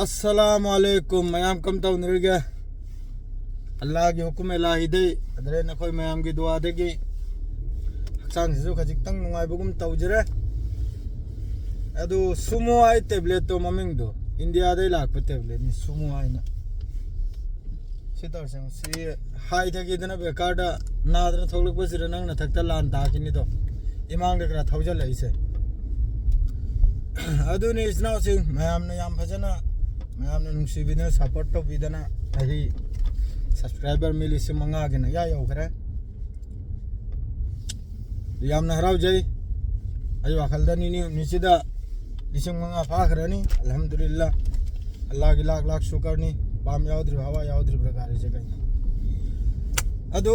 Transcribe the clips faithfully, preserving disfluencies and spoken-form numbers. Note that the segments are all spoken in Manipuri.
ꯑꯁꯂꯥꯃꯨ ꯑꯂꯩꯀꯨꯝ꯫ ꯃꯌꯥꯝ ꯀꯝ ꯇꯧꯅꯔꯤꯒꯦ? ꯑꯜꯂꯥꯒꯤ ꯍꯨꯀꯨꯝ ꯏꯂꯥꯍꯤꯗꯩ ꯑꯗꯨꯗꯩ ꯅꯈꯣꯏ ꯃꯌꯥꯝꯒꯤ ꯗꯨꯋꯥꯗꯒꯤ ꯍꯛꯆꯥꯡꯁꯤꯁꯨ ꯈꯖꯤꯛꯇꯪ ꯅꯨꯡꯉꯥꯏꯕꯒꯨꯝ ꯇꯧꯖꯔꯦ꯫ ꯑꯗꯨ ꯁꯨꯃꯣ ꯍꯥꯏ ꯇꯦꯕ꯭ꯂꯦꯠꯇꯣ, ꯃꯃꯤꯡꯗꯣ ꯏꯟꯗꯤꯌꯥꯗꯩ ꯂꯥꯛꯄ ꯇꯦꯕ꯭ꯂꯦꯠꯅꯤ, ꯁꯨꯃꯣ ꯍꯥꯏꯅ꯫ ꯁꯤ ꯇꯧꯔꯁꯦ, ꯁꯤ ꯍꯥꯏꯊꯒꯤꯗꯅ ꯕꯦꯀꯥꯔꯗ ꯅꯥꯗꯅ ꯊꯣꯛꯂꯛꯄꯁꯤꯗ ꯅꯪ ꯅꯊꯛꯇ ꯂꯥꯟ ꯇꯥꯈꯤꯅꯤꯗꯣ, ꯏꯃꯥꯡꯗ ꯈꯔ ꯊꯧꯖꯜꯂꯛꯏꯁꯦ꯫ ꯑꯗꯨꯅꯤ ꯏꯆꯤꯟ ꯏꯅꯥꯎꯁꯤꯡ, ꯃꯌꯥꯝꯅ ꯌꯥꯝ ꯐꯖꯅ, ꯃꯌꯥꯝꯅ ꯅꯨꯡꯁꯤꯕꯤꯗꯅ, ꯁꯞꯄꯣꯔꯠ ꯇꯧꯕꯤꯗꯅ, ꯑꯩ ꯁꯕꯁꯀ꯭ꯔꯥꯏꯕꯔ ꯃꯤ ꯂꯤꯁꯤꯡ ꯃꯉꯥꯒꯤ ꯅꯌꯥ ꯌꯧꯈ꯭ꯔꯦ꯫ ꯌꯥꯝꯅ ꯍꯔꯥꯎꯖꯩ꯫ ꯑꯩ ꯋꯥꯈꯜꯗ ꯅꯤꯅꯤ ꯍꯨꯝꯅꯤꯁꯤꯗ ꯂꯤꯁꯤꯡ ꯃꯉꯥ ꯐꯥꯈ꯭ꯔꯅꯤ꯫ ꯑꯜꯍꯝꯗꯨꯂꯤꯜꯂꯥ, ꯑꯜꯂꯥꯒꯤ ꯂꯥꯛ ꯂꯥꯛ ꯁꯨꯀꯔꯅꯤ꯫ ꯄꯥꯝ ꯌꯥꯎꯗ꯭ꯔꯤꯕ, ꯍꯋꯥ ꯌꯥꯎꯗ꯭ꯔꯤꯕ꯭ꯔꯥ ꯒꯥꯔꯤꯁꯦ ꯀꯩꯅꯣ? ꯑꯗꯣ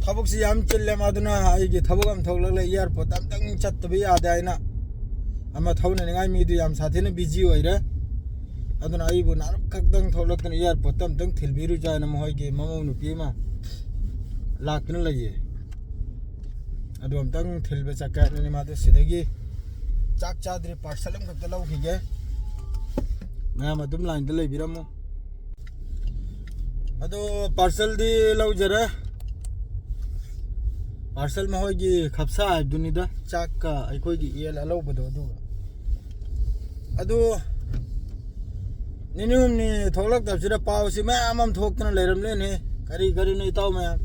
ꯊꯕꯛꯁꯤ ꯌꯥꯝ ꯆꯤꯜꯂꯦ, ꯃꯥꯗꯨꯅ ꯑꯩꯒꯤ ꯊꯕꯛ ꯑꯃ ꯊꯣꯛꯂꯛꯂꯦ, ꯑꯦꯌꯥꯔꯄꯣꯔꯠ ꯑꯝꯇꯪ ꯆꯠꯇꯕ ꯌꯥꯗꯦ ꯍꯥꯏꯅ꯫ ꯑꯃ ꯊꯧꯅꯅꯤꯡꯉꯥꯏ ꯃꯤꯗꯨ ꯌꯥꯝ ꯁꯥꯊꯤꯅ ꯕꯤꯖꯤ ꯑꯣꯏꯔꯦ꯫ ꯑꯗꯨꯅ ꯑꯩꯕꯨ ꯅꯥꯔꯛ ꯈꯛꯇꯪ ꯊꯣꯛꯂꯛꯇꯅ ꯑꯦꯌꯥꯔꯄꯣꯔꯠꯇ ꯑꯝꯇꯪ ꯊꯤꯟꯕꯤꯔꯨꯖꯥ ꯍꯥꯏꯅ ꯃꯈꯣꯏꯒꯤ ꯃꯃꯧ ꯅꯨꯄꯤ ꯑꯃ ꯂꯥꯛꯇꯨꯅ ꯂꯩꯌꯦ꯫ ꯑꯗꯨ ꯑꯝꯇꯪ ꯊꯤꯟꯕ ꯆꯠꯀꯦ ꯍꯥꯏꯅꯅꯦ ꯃꯥꯗꯣ ꯁꯤꯗꯒꯤ꯫ ꯆꯥꯛ ꯆꯥꯗ꯭ꯔꯤ, ꯄꯥꯔꯁꯦꯜ ꯑꯃꯈꯛꯇ ꯂꯧꯈꯤꯒꯦ꯫ ꯃꯌꯥꯝ ꯑꯗꯨꯝ ꯂꯥꯏꯟꯗ ꯂꯩꯕꯤꯔꯝꯃꯨ꯫ ꯑꯗꯣ ꯄꯥꯔꯁꯦꯜꯗꯤ ꯂꯧꯖꯔꯦ꯫ ꯄꯥꯔꯁꯦꯜ ꯃꯈꯣꯏꯒꯤ ꯈꯞꯁꯥ ꯍꯥꯏꯕꯗꯨꯅꯤꯗ, ꯆꯥꯛꯀ ꯑꯩꯈꯣꯏꯒꯤ ꯌꯦꯟ ꯑꯂꯧꯕꯗꯣ ꯑꯗꯨꯒ꯫ ꯑꯗꯨ ꯅꯤꯅꯤ ꯍꯨꯝꯅꯤ ꯊꯣꯛꯂꯛꯇꯕꯁꯤꯗ ꯄꯥꯎꯁꯤ ꯃꯌꯥꯝ ꯑꯃ ꯊꯣꯛꯇꯅ ꯂꯩꯔꯝꯂꯦꯅꯦ꯫ ꯀꯔꯤ ꯀꯔꯤꯅꯣ ꯏꯇꯥꯎ ꯃꯌꯥꯝ?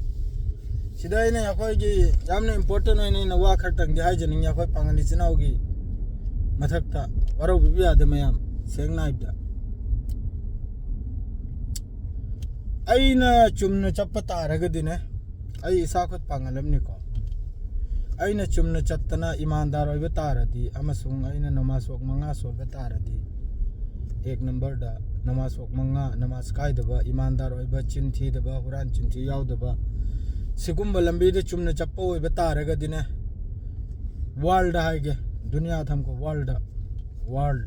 ꯁꯤꯗ ꯑꯩꯅ ꯑꯩꯈꯣꯏꯒꯤ ꯌꯥꯝꯅ ꯏꯝꯄꯣꯔꯇꯦꯟ ꯑꯣꯏꯅ ꯑꯩꯅ ꯋꯥ ꯈꯔꯇꯪꯗꯤ ꯍꯥꯏꯖꯅꯤꯡꯉꯤ ꯑꯩꯈꯣꯏ ꯄꯥꯡꯒꯜ ꯏꯆꯤꯟ ꯏꯅꯥꯎꯒꯤ ꯃꯊꯛꯇ꯫ ꯋꯥꯔꯧꯕꯤꯕ ꯌꯥꯗꯦ ꯃꯌꯥꯝ, ꯁꯦꯡꯅ ꯍꯥꯏꯕꯗ꯫ ꯑꯩꯅ ꯆꯨꯝꯅ ꯆꯠꯄ ꯇꯥꯔꯒꯗꯤꯅꯦ, ꯑꯩ ꯏꯁꯥ ꯈꯨꯠ ꯄꯥꯡꯒꯜ ꯑꯃꯅꯤꯀꯣ꯫ ꯑꯩꯅ ꯆꯨꯝꯅ ꯆꯠꯇꯅ ꯏꯃꯥꯟꯗꯥꯔ ꯑꯣꯏꯕ ꯇꯥꯔꯗꯤ, ꯑꯃꯁꯨꯡ ꯑꯩꯅ ꯅꯃꯥꯖ ꯋꯥꯛ ꯃꯉꯥ ꯁꯣꯟꯕ ꯇꯥꯔꯗꯤ, ꯑꯦꯛ ꯅꯝꯕꯔꯗ ꯅꯃꯥꯖ ꯋꯥꯛ ꯃꯉꯥ, ꯅꯃꯥꯖ ꯀꯥꯏꯗꯕ, ꯏꯃꯥꯟꯗꯥꯔ ꯑꯣꯏꯕ, ꯆꯤꯟ ꯊꯤꯗꯕ, ꯍꯨꯔꯥꯟ ꯆꯤꯟꯊꯤ ꯌꯥꯎꯗꯕ, ꯁꯤꯒꯨꯝꯕ ꯂꯝꯕꯤꯗ ꯆꯨꯝꯅ ꯆꯠꯄ ꯑꯣꯏꯕ ꯇꯥꯔꯒꯗꯤꯅꯦ, ꯋꯥꯔꯜꯗ ꯍꯥꯏꯒꯦ, ꯗꯨꯅꯤꯌꯥ ꯊꯝꯈꯣ, ꯋꯥꯔꯜꯗ, ꯋꯥꯔꯜ,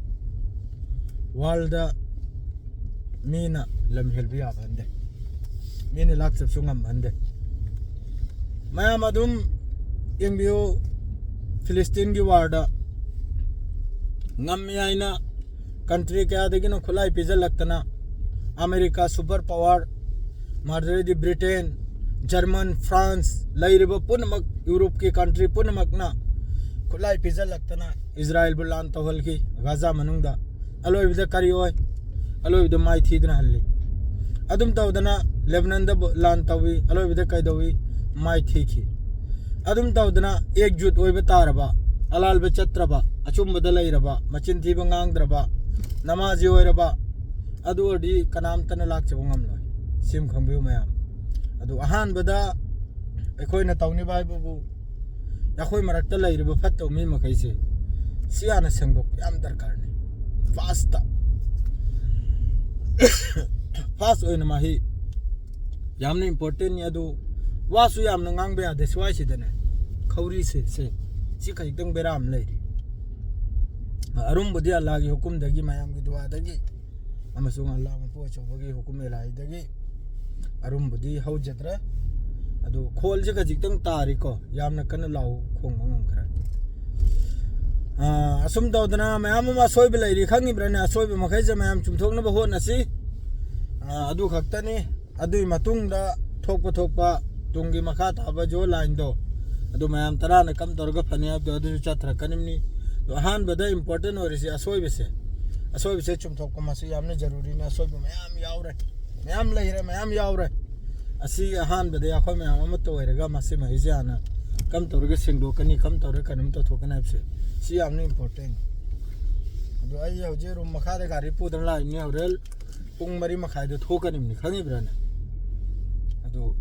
ꯋꯥꯔꯜꯗ ꯃꯤꯅ ꯂꯝ ꯍꯦꯜꯕ ꯌꯥꯕ ꯍꯟꯗꯦ, ꯃꯤꯅ ꯂꯥꯛꯆꯕꯁꯨ ꯉꯝꯕ ꯍꯟꯗꯦ꯫ ꯃꯌꯥꯝ ꯑꯗꯨꯝ ꯌꯦꯡꯕꯤꯌꯨ, ꯐꯤꯂꯤꯁꯇꯤꯟꯒꯤ ꯋꯥꯔꯗ ꯉꯝꯃꯤ ꯍꯥꯏꯅ ꯀꯟꯇ꯭ꯔꯤ ꯀꯌꯥꯗꯒꯤꯅꯣ ꯈꯨꯠꯂꯥꯏ ꯄꯤꯖꯜꯂꯛꯇꯅ, ꯑꯃꯦꯔꯤꯀꯥ ꯁꯨꯄꯔ ꯄꯋꯥꯔ, ꯃꯗꯨꯗꯩꯗꯤ ꯕ꯭ꯔꯤꯇꯦꯟ, ꯖꯔꯃꯟ, ꯐ꯭ꯔꯥꯟꯁ, ꯂꯩꯔꯤꯕ ꯄꯨꯝꯅꯃꯛ, ꯌꯨꯔꯣꯞꯀꯤ ꯀꯟꯇ꯭ꯔꯤ ꯄꯨꯝꯅꯃꯛꯅ ꯈꯨꯠꯂꯥꯏ ꯄꯤꯖꯜꯂꯛꯇꯅ ꯏꯖꯔꯥꯏꯜꯕꯨ ꯂꯥꯟ ꯇꯧꯍꯜꯈꯤ ꯒꯥꯖꯥ ꯃꯅꯨꯡꯗ꯫ ꯑꯂꯣꯏꯕꯗ ꯀꯔꯤ ꯑꯣꯏ? ꯑꯂꯣꯏꯕꯗ ꯃꯥꯏ ꯊꯤꯗꯨꯅ ꯍꯜꯂꯤ꯫ ꯑꯗꯨꯝ ꯇꯧꯗꯅ ꯂꯦꯕꯅꯟꯗ ꯂꯥꯟ ꯇꯧꯏ, ꯑꯂꯣꯏꯕꯗ ꯀꯩꯗꯧꯏ? ꯃꯥꯏ ꯊꯤꯈꯤ꯫ ꯑꯗꯨꯝ ꯇꯧꯗꯅ ꯑꯦꯛꯖꯨꯠ ꯑꯣꯏꯕ ꯇꯥꯔꯕ, ꯑꯂꯥꯜꯕ ꯆꯠꯇ꯭ꯔꯕ, ꯑꯆꯨꯝꯕꯗ ꯂꯩꯔꯕ, ꯃꯆꯤꯟ ꯊꯤꯕ ꯉꯥꯡꯗ꯭ꯔꯕ, ꯅꯃꯥꯖꯤ ꯑꯣꯏꯔꯕ, ꯑꯗꯨ ꯑꯣꯏꯔꯗꯤ ꯀꯅꯥꯝꯇꯅ ꯂꯥꯛꯆꯕ ꯉꯝꯂꯣꯏ꯫ ꯁꯤꯃ ꯈꯪꯕꯤꯌꯨ ꯃꯌꯥꯝ꯫ ꯑꯗꯨ ꯑꯍꯥꯟꯕꯗ ꯑꯩꯈꯣꯏꯅ ꯇꯧꯅꯤꯕ ꯍꯥꯏꯕꯕꯨ ꯑꯩꯈꯣꯏ ꯃꯔꯛꯇ ꯂꯩꯔꯤꯕ ꯐꯠꯇꯕ ꯃꯤ ꯃꯈꯩꯁꯦ ꯁꯤ ꯍꯥꯟꯅ ꯁꯦꯡꯗꯣꯛꯄ ꯌꯥꯝ ꯗꯔꯀꯥꯔꯅꯤ꯫ ꯐꯥꯁꯇ, ꯐꯥꯁ ꯑꯣꯏꯅ ꯃꯍꯩ ꯌꯥꯝꯅ ꯏꯝꯄꯣꯔꯇꯦꯟꯅꯤ꯫ ꯑꯗꯨ ꯋꯥꯁꯨ ꯌꯥꯝꯅ ꯉꯥꯡꯕ ꯌꯥꯗꯦ ꯁ꯭ꯋꯥꯏꯁꯤꯗꯅꯦ꯫ ꯈꯧꯔꯤꯁꯦ, ꯁꯦ, ꯁꯤ ꯈꯖꯤꯛꯇꯪ ꯕꯦꯔꯥ ꯑꯃ ꯂꯩꯔꯤ꯫ ꯑꯔꯨꯝꯕꯗꯤ ꯑꯜꯂꯥꯒꯤ ꯍꯨꯀꯨꯝꯗꯒꯤ, ꯃꯌꯥꯝꯒꯤ ꯗꯨꯋꯥꯗꯒꯤ ꯑꯃꯁꯨꯡ ꯑꯜꯂꯥ ꯃꯄꯨ ꯑꯆꯧꯕꯒꯤ ꯍꯨꯀꯨꯝ ꯏꯂꯥꯍꯤꯗꯒꯤ ꯑꯔꯨꯝꯕꯗꯤ ꯍꯧꯖꯗ꯭ꯔꯦ꯫ ꯑꯗꯨ ꯈꯣꯜꯁꯦ ꯈꯖꯤꯛꯇꯪ ꯇꯥꯔꯤꯀꯣ, ꯌꯥꯝꯅ ꯀꯟꯅ ꯂꯥꯎ ꯈꯣꯡꯕ ꯉꯝꯈ꯭ꯔꯦ꯫ ꯑꯥ, ꯑꯁꯨꯝ ꯇꯧꯗꯅ ꯃꯌꯥꯝ ꯑꯃ ꯑꯁꯣꯏꯕ ꯂꯩꯔꯤ, ꯈꯪꯉꯤꯕ꯭ꯔꯅꯦ? ꯑꯁꯣꯏꯕ ꯃꯈꯩꯁꯦ ꯃꯌꯥꯝ ꯆꯨꯝꯊꯣꯛꯅꯕ ꯍꯣꯠꯅꯁꯤ꯫ ꯑꯥ, ꯑꯗꯨ ꯈꯛꯇꯅꯤ꯫ ꯑꯗꯨꯒꯤ ꯃꯇꯨꯡꯗ ꯊꯣꯛꯄ ꯊꯣꯛꯄ ꯇꯨꯡꯒꯤ ꯃꯈꯥ ꯇꯥꯕ ꯖꯣ ꯂꯥꯏꯟꯗꯣ, ꯑꯗꯨ ꯃꯌꯥꯝ ꯇꯔꯥꯅ ꯀꯝ ꯇꯧꯔꯒ ꯐꯅꯤ ꯍꯥꯏꯕꯗꯣ ꯑꯗꯨꯁꯨ ꯆꯠꯊꯔꯛꯀꯅꯤꯕꯅꯤ꯫ ꯑꯗꯣ ꯑꯍꯥꯟꯕꯗ ꯏꯝꯄꯣꯔꯇꯦꯟ ꯑꯣꯏꯔꯤꯁꯤ ꯑꯁꯣꯏꯕꯁꯦ, ꯑꯁꯣꯏꯕꯁꯦ ꯆꯨꯝꯊꯣꯛꯄ ꯃꯁꯤ ꯌꯥꯝꯅ ꯖꯔꯨꯔꯤꯅꯤ꯫ ꯑꯁꯣꯏꯕ ꯃꯌꯥꯝ ꯌꯥꯎꯔꯦ, ꯃꯌꯥꯝ ꯂꯩꯔꯦ, ꯃꯌꯥꯝ ꯌꯥꯎꯔꯦ꯫ ꯑꯁꯤ ꯑꯍꯥꯟꯕꯗ ꯑꯩꯈꯣꯏ ꯃꯌꯥꯝ ꯑꯃꯠꯇ ꯑꯣꯏꯔꯒ ꯃꯁꯤ ꯃꯍꯩꯁꯦ ꯍꯥꯟꯅ ꯀꯝ ꯇꯧꯔꯒ ꯁꯦꯡꯗꯣꯛꯀꯅꯤ, ꯀꯝ ꯇꯧꯔꯒ ꯀꯩꯅꯣꯝ ꯇꯧꯊꯣꯛꯀꯅꯤ ꯍꯥꯏꯕꯁꯦ ꯁꯤ ꯌꯥꯝꯅ ꯏꯝꯄꯣꯔꯇꯦꯟ꯫ ꯑꯗꯣ ꯑꯩ ꯍꯧꯖꯤꯛ ꯔꯨꯝ ꯃꯈꯥꯗ ꯒꯥꯔꯤ ꯄꯨꯗꯅ ꯂꯥꯛꯏꯕꯅꯤ꯫ ꯍꯣꯔꯦꯟ ꯄꯨꯡ ꯃꯔꯤ ꯃꯈꯥꯏꯗ ꯊꯣꯛꯀꯅꯤꯕꯅꯤ, ꯈꯪꯉꯤꯕ꯭ꯔꯥꯅꯦ? ꯑꯗꯨ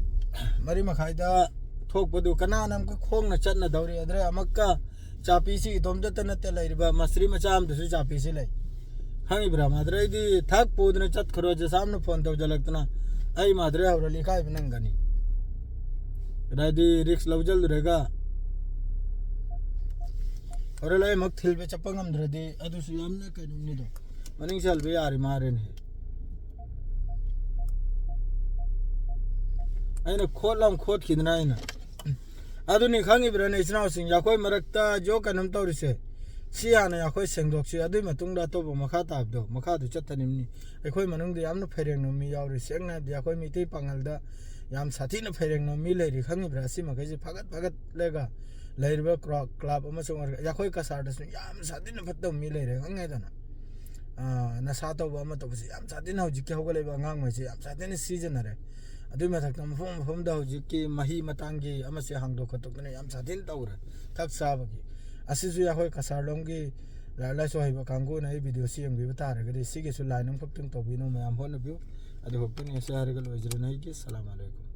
ꯃꯔꯤ ꯃꯈꯥꯏꯗ ꯊꯣꯛꯄꯗꯨ ꯀꯅꯥꯅ ꯑꯃꯨꯛꯀ ꯈꯣꯡꯅ ꯆꯠꯅꯗꯧꯔꯤ? ꯑꯗꯨꯗ ꯑꯃꯨꯛꯀ ꯆꯥꯄꯤꯁꯤ ꯏꯇꯣꯝꯇꯇ ꯅꯠꯇꯦ ꯂꯩꯔꯤꯕ, ꯃꯁꯇ꯭ꯔꯤ ꯃꯆꯥ ꯑꯃꯗꯁꯨ ꯆꯥꯄꯤꯁꯤ ꯂꯩ꯫ ꯈꯪꯉꯤꯕ꯭ꯔꯥ? ꯃꯗꯨꯗꯩꯗꯤ ꯊꯛ ꯄꯨꯗꯅ ꯆꯠꯈ꯭ꯔꯣ, ꯖꯁꯥꯝꯅ ꯐꯣꯟ ꯇꯧꯖꯜꯂꯛꯇꯅ ꯑꯩ ꯃꯗꯨꯗꯩ ꯍꯧꯔ ꯏꯀꯥꯏꯕ ꯅꯪꯒꯅꯤ꯫ ꯑꯗꯩꯗꯤ ꯔꯤꯛꯁ ꯂꯧꯖꯜꯂꯨꯔꯒ ꯍꯣꯔꯦꯟ ꯑꯩꯃꯛ ꯊꯤꯜꯕ ꯆꯠꯄ ꯉꯝꯗ꯭ꯔꯗꯤ ꯑꯗꯨꯁꯨ ꯌꯥꯝꯅ ꯀꯩꯅꯣꯝꯅꯤꯗꯣ꯫ ꯃꯅꯤꯡ ꯆꯦꯜꯕ ꯌꯥꯔꯤ ꯃꯥꯔꯦꯅꯦ꯫ ꯑꯩꯅ ꯈꯣꯠꯂꯝ ꯈꯣꯠꯈꯤꯗꯅ ꯑꯩꯅ꯫ ꯑꯗꯨꯅꯤ ꯈꯪꯉꯤꯕ꯭ꯔꯥꯅꯦ ꯏꯆꯤꯟ ꯏꯅꯥꯎꯁꯤꯡ, ꯑꯩꯈꯣꯏ ꯃꯔꯛꯇ ꯖꯣ ꯀꯩꯅꯣꯝ ꯇꯧꯔꯤꯁꯦ꯫ ꯁꯤ ꯍꯥꯟꯅ ꯑꯩꯈꯣꯏ ꯁꯦꯡꯗꯣꯛꯁꯤ, ꯑꯗꯨꯒꯤ ꯃꯇꯨꯡꯗ ꯑꯇꯣꯞꯄ ꯃꯈꯥ ꯇꯥꯕꯗꯣ, ꯃꯈꯥꯗꯨ ꯆꯠꯇꯅꯤꯡꯕꯅꯤ꯫ ꯑꯩꯈꯣꯏ ꯃꯅꯨꯡꯗ ꯌꯥꯝꯅ ꯐꯩꯔꯦꯡꯅꯕ ꯃꯤ ꯌꯥꯎꯔꯤ꯫ ꯁꯦꯡꯅ ꯍꯥꯏꯕꯗꯤ, ꯑꯩꯈꯣꯏ ꯃꯤꯇꯩ ꯄꯥꯉꯜꯗ ꯌꯥꯝ ꯁꯥꯊꯤꯅ ꯐꯩꯔꯦꯡꯅꯕ ꯃꯤ ꯂꯩꯔꯤ, ꯈꯪꯉꯤꯕ꯭ꯔꯥ? ꯑꯁꯤ ꯃꯈꯩꯁꯦ ꯐꯒꯠ ꯐꯒꯠꯂꯒ ꯂꯩꯔꯤꯕ ꯀ꯭ꯂ-, ꯀ꯭ꯂꯕ ꯑꯃꯁꯨꯡ ꯑꯣꯔꯒ-, ꯑꯩꯈꯣꯏ ꯀꯁꯥꯔꯗꯁꯨ ꯌꯥꯝ ꯁꯥꯊꯤꯅ ꯐꯠꯇꯕ ꯃꯤ ꯂꯩꯔꯦ, ꯈꯪꯉꯦꯗꯅ꯫ ꯑꯥ, ꯅꯁꯥ ꯇꯧꯕ ꯑꯃ ꯇꯧꯕꯁꯦ ꯌꯥꯝ ꯁꯥꯊꯤꯅ, ꯍꯧꯖꯤꯛꯀꯤ ꯍꯧꯒꯠꯂꯛꯏꯕ ꯑꯉꯥꯡꯉꯩꯁꯦ ꯌꯥꯝ ꯁꯥꯊꯤꯅ ꯁꯤꯖꯤꯟꯅꯔꯦ꯫ ꯑꯗꯨꯒꯤ ꯃꯊꯛꯇ ꯃꯐꯝ ꯃꯐꯝꯗ ꯍꯧꯖꯤꯛꯀꯤ ꯃꯍꯤ ꯃꯇꯥꯡꯒꯤ ꯑꯃꯁꯦ ꯍꯥꯡꯗꯣꯛ ꯈꯣꯠꯇꯣꯛꯇꯅ ꯌꯥꯝ ꯁꯥꯊꯤꯅ ꯇꯧꯔꯦ, ꯊꯛ ꯆꯥꯕꯒꯤ꯫ ꯑꯁꯤꯁꯨ ꯑꯩꯈꯣꯏ ꯀꯁꯥꯔꯂꯣꯝꯒꯤ ꯂꯥꯏꯔꯤꯛ ꯂꯥꯏꯁꯨ ꯍꯩꯕ ꯀꯥꯡꯕꯨꯅ ꯑꯩ ꯚꯤꯗꯤꯑꯣꯁꯤ ꯌꯦꯡꯕꯤꯕ ꯇꯥꯔꯒꯗꯤ, ꯁꯤꯒꯤꯁꯨ ꯂꯥꯏꯟ ꯑꯃꯈꯛꯇꯪ ꯇꯧꯕꯤꯅꯕ ꯃꯌꯥꯝ ꯍꯣꯠꯅꯕꯤꯌꯨ꯫ ꯑꯗꯨ ꯈꯛꯇꯅꯤ꯫ ꯑꯁꯤ ꯍꯥꯏꯔꯒ ꯂꯣꯏꯖꯔꯅꯤ ꯑꯩꯒꯤ꯫ ꯁꯂꯥꯝ ꯑꯂꯩꯀꯨꯝ꯫